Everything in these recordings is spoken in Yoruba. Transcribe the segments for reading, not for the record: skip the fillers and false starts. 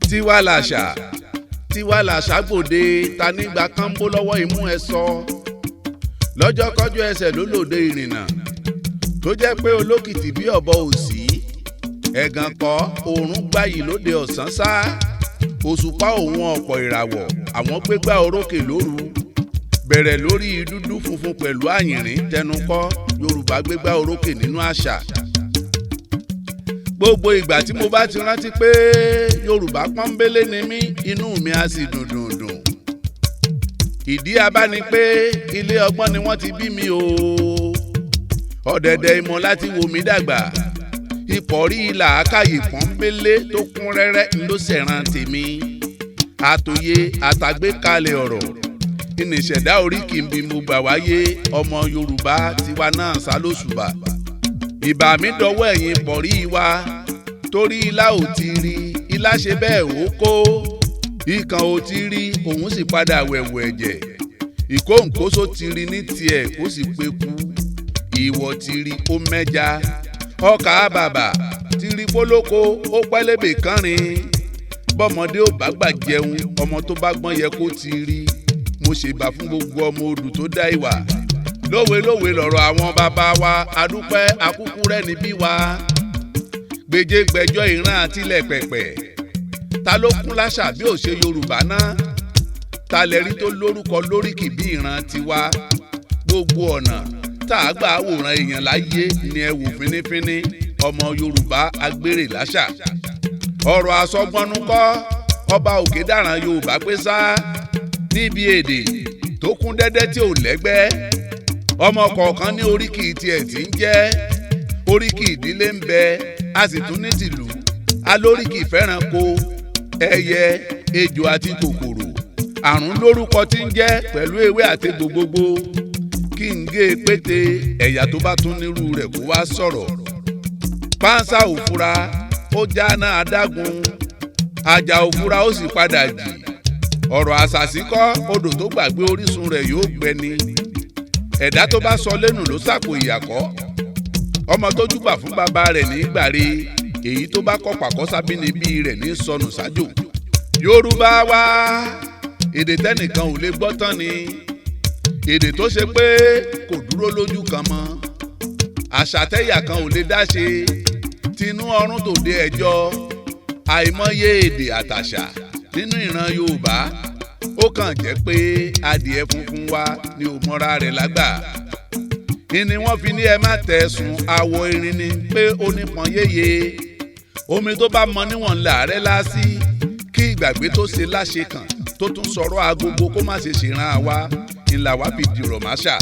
Tiwa làṣà, tiwa làṣà gbòde, ta nígbà kan bó lọ́wọ́ imú ẹ sọ. Lọ́jọ́ kọjú ẹsẹ̀ ló lòde ìrìnnà tó jẹ́ pé olókìtì bí ọ̀bọ òsì. Ẹ̀gàn kọ́ oòrùn gbayì lóde ọ̀sán sá. Òṣùpá òun ọ̀pọ̀ ìràwọ̀ àwọn gbégbá orókè lóru. Bẹ̀rẹ̀ lórí dúdú funfun pẹ̀lú àyìnrín tẹnukọ́ Yorùbá gbégbá orókè nínú àṣà. Gbogbo ìgbà tí mo bá ti rántí pé Yorùbá pọ́nbélé ni mí, inú mi á sì dùn dùn dùn. Ìdí abá ni pé ilé ọgbọ́n ni wọ́n ti bí mi o. Ọ̀dẹ̀dẹ̀ ìmọ̀ láti wò mí dàgbà. Ìpọ̀rí làákàyè pọ́nbélé tó kún rẹ́rẹ́ ló ṣẹ̀ràn tèmi. Àtòyé àtàgbékalẹ̀ ọ̀rọ̀ ìnìṣẹ̀dá oríkì bí mo gbà wáyé ọmọ Yorùbá tiwa náà sálóṣùbà. Ìbà mi dọwọ́ ẹ̀yin pọ̀rí wa torí ilá ò ti rí ilá ṣe bẹ́ẹ̀ ó kó. Ikàn ò ti rí òun sì padà wẹ̀wù ẹ̀jẹ̀. Ìkóǹkóso ti rí ní tiẹ̀ ó sì peku. Ìwọ̀ ti rí ó mẹ́ja. Ọkà bàbà ti rí pólóko ó pẹ́lẹ́bẹ̀ kánrin. Bọ́mọdé ò bá gbà jẹun ọmọ tó bá gbọ́n yẹ kó ti rí. Mo ṣèbà fún gbogbo ọmọ odù tó dá ìwà. Lówe lówe lọ̀rọ̀ àwọn bàbá wa, adúpẹ́ akúkú rẹ̀ níbí wa. Gbèjégbèjọ́ ìran àtilẹ̀ pẹ̀pẹ̀. Ta ló kún láṣà bí ò ṣe Yorùbá náà? Ta lẹ rí tó lórúkọ lóríkì bí ìran tiwa? Gbogbo ọ̀nà tá a gbà wòran èèyàn láyé ni ẹ wò fínífíní ọmọ Yorùbá agbèrè láṣà. Ọ̀rọ̀ àsọgbọnú kọ́ ọba òkè dàrán Yorùbá pé sá níbi èdè tó kún dẹ́dẹ́ tí ò lẹ́gbẹ́. Ọmọ kọ̀ọ̀kan ní oríkì tiẹ̀ tí ń jẹ́. Oríkì ìdílé ń bẹ, a sì tún ní tìlú. Alóríkì fẹ́ranko, ẹyẹ, ejò àti kòkòrò. Àrùn lórúkọ tí ń jẹ́ pẹ̀lú ewé àti gbogbogbò. Kí n gé e pété ẹ̀yà tó bá tún nírú rẹ̀ kó wá sọ̀rọ̀. Pánsá òfura ó jáná adágún. Àjà òfura ó sì padà jì. Ọ̀rọ̀ àṣàsí kọ́ odò tó gbàgbé orísun rẹ̀ yóò gbẹ ni. Ẹ̀dá tó bá sọ lẹ́nu ló sàpò ìyàkọ́. Ọmọ tó júbà fún bàbá rẹ̀ ní gbàre. Èyí tó bá kọ́ pàkọ́ sábínibí rẹ̀ ní sọnù sájò. Yorùbá wa èdè tẹ́nìkan ò lè gbọ́ tán ni. Èdè tó ṣe pé kò dúró lójú kan mọ́. Àṣà tẹ́yà kan ò lè dá ṣe. Tinú ọrùn tòde ẹjọ́. Àìmọye èdè àtàṣà nínú ìran Yorùbá. Ó kàn jẹ́ pé adìẹ funfun wa ni ò mọra rẹ̀ lágbà. Ìní wọ́n fi ní ẹ má tẹ̀sùn àwọ̀ irin ni pé ó nípọn yéye. Omi tó bá mọ níwọ̀n làárẹ̀ lásì kí ìgbàgbé tó ṣe láṣẹ kàn tó tún sọ̀rọ̀ agogo kó má ṣe ṣèràn àwa ńlá wa fi dìrọ̀ máṣà.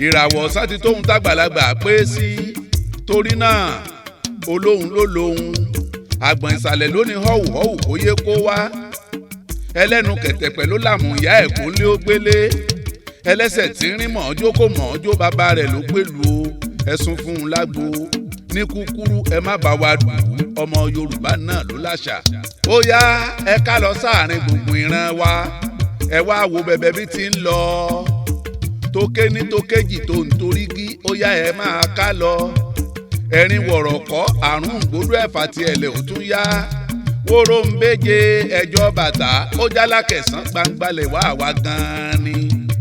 Ìràwọ̀ ọ̀sán ti tóun tágbàlagbà pé sí. Torí náà olóhùn ló lóhùn. Àgbọ̀n ìsàlẹ̀ ló ní họ́wù họ́wù kó yé kó wá. Ẹlẹ́nu kẹ̀tẹ̀pẹ̀ ló làmú ìyá ẹ̀ kó lé ó gbélé. Ẹlẹ́sẹ̀ tí ń rí mọ̀ọ́jó kó mọ̀ọ́jó bàbá rẹ̀ ló gbélu o. Ẹ̀sùn fún un lágbo. Ní kúkúrú ẹ má bá wa dù ú, ọmọ Yorùbá náà ló láṣà. Ó yá ẹ ká lọ sáàrin gbùngbùn ìran wa. Ẹ wá wo bẹ̀bẹ̀ bí ti ń lọ. Tóké ní tókéjì tó ń torígí, ó yá ẹ máa ká lọ. Ẹ̀rín wọ̀rọ̀kọ́ àrùn gbódú ẹ̀fà tí ẹ̀lẹ̀ ò tún yá. Wóró ń béje ẹjọ́ bàtà ó jálá kẹsàn-án gbangbalẹ̀ wá àwa gan-an ni.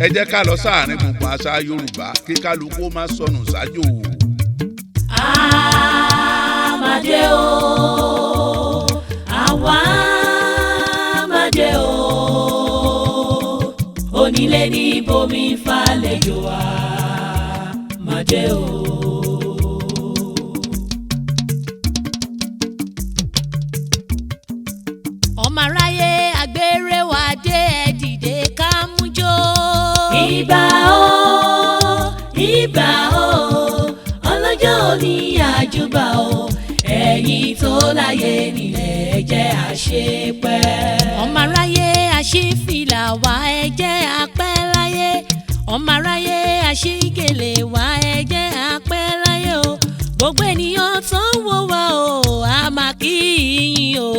Ẹ jẹ́ ká lọ sáàrin gbùngbùn àṣà Yorùbá kí kálukú má sọnù sájò. Àmàdé o, àwa àmàdé o, onílé ní bomi falẹ̀jọ́ àmàdé o. Ọmọ aráyé agbére wa dé ẹ dìde ká mú jó. Ìbà o, ìbà o, ọlọ́jọ́ òní àjùbà o, ẹ̀yin tó láyé nílẹ̀ jẹ́ àṣepẹ́. Ọmọ aráyé àṣìfìlà wa ẹ jẹ́ apẹ́ láyé. Ọmọ aráyé àṣìgèlè wa ẹ jẹ́ apẹ́ láyé o. Gbogbo ènìyàn tó ń wò wá o, a máa kí yín o.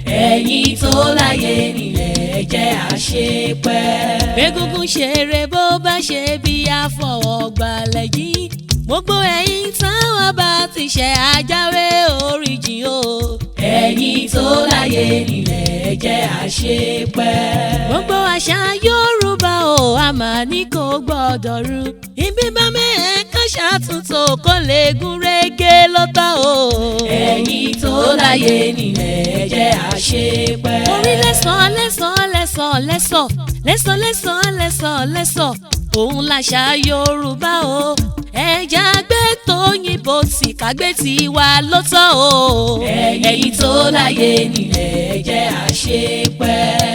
Ẹ̀yin tó láyé nílẹ̀ jẹ́ àṣepẹ́. Egungun ṣeré bó bá ṣe bí àfọwọ́gbalẹ̀ yìí. Gbogbo ẹ̀yin táwọn bá ti ṣe ajáwé oríjì o. Ẹ̀yin tó láyé nílẹ̀ ẹ jẹ́ àṣepẹ́. Gbogbo àṣà Yorùbá o, a máa ní kò gbọ́dọ̀ rú. Ibi bá mẹ́ẹ̀ ká ṣàtúntò kó lè gún régé lọ́tọ̀ o. Ẹ̀yin tó láyé nílẹ̀ ẹ jẹ́ àṣepẹ́. Orí lẹ́sàn lẹ́sàn lẹ́sàn lẹ́sàn lẹ́sàn lẹ́sàn lẹ́sàn lẹ́sàn òun làṣà Yorùbá o. Ẹja gbé tóyìnbó tì kágbé tiwa lọ́tọ̀ o. Ẹ̀yin tó láyé nílẹ̀ ẹ jẹ́ àṣepẹ́.